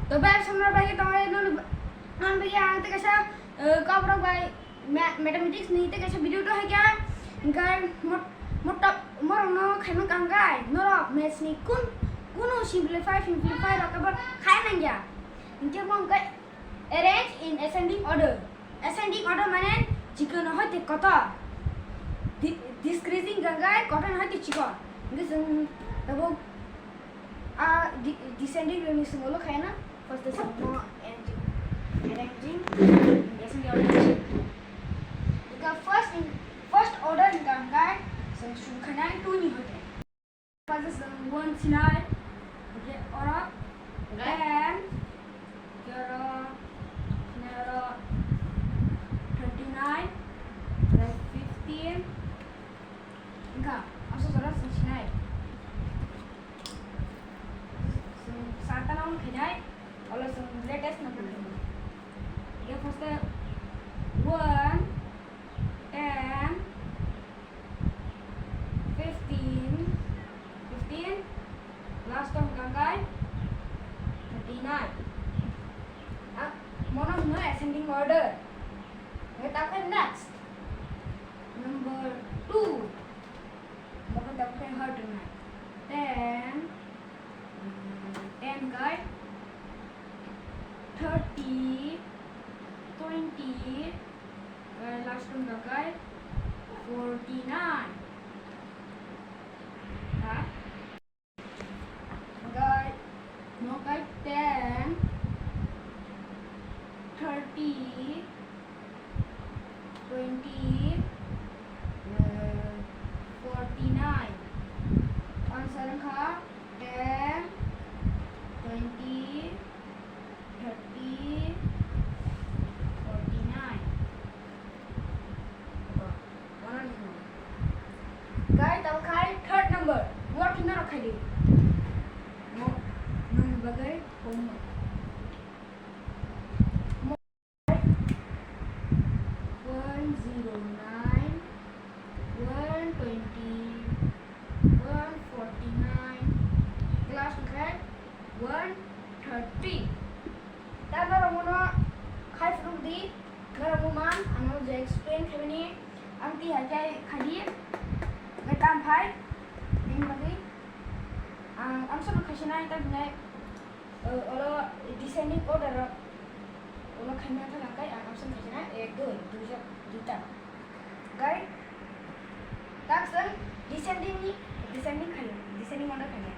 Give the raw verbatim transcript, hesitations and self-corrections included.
To bai samra bai tong ai non non bai ang te kaisa, eh, kabrok bai ma-, mathematics ni te kaisa video to hai kya. Hingkai mot mot morong no khaimang kangkai norok maths ni kun kunu simplify simplify rok kabo khai nang ya. Hingke mo hingkai arrange in ascending order. Ascending order mane chikon no hoite kotor. Di-, decreasing kangkai kotor no hoite chikon. Hingke jeng tabo a di-, descending order ni simo lo khai na. First the simo arranging, arranging, ascending order. Hingke first in, first order ni kangkai jeng suru khai na two ni hoite. Pajas one sinai, okay, oro ten, oro, oro thirty nine, fifteen, enggak, maksud oro sinai. Sata nang khinai, olo sing latest nang khinai. Iya first one, ten, fifteen, fifteen, last one kangkai thirty nine. Ah, mono hino ascending order. Nge takhe next number two. Mono takhe hard na. Ten, mm, ten kai thirty, twenty, Guys, last one ka guys, forty nine. Ha? Guys, no guys, ten, thirty, twenty, uh, forty nine. Answer ka ten, twenty, thirty, forty nine. Guys, tamo khai third number. Work na rakhai di. No, no bagai komo. One zero nine, one twenty, one forty nine, class khe one thirty. Ta norok mono khai phunuk di, norok mo man, ano je explain khaimani, ang ti hai khai khai di, ngai tam phai, bini bagwi ang, ang sono khaisi nai ta binai. O, olo descending order o, olo khaina thang kai ang option khaisina ek, dui, duija, duita. Gai, tak seng descending ni, descending khai, descending order khai.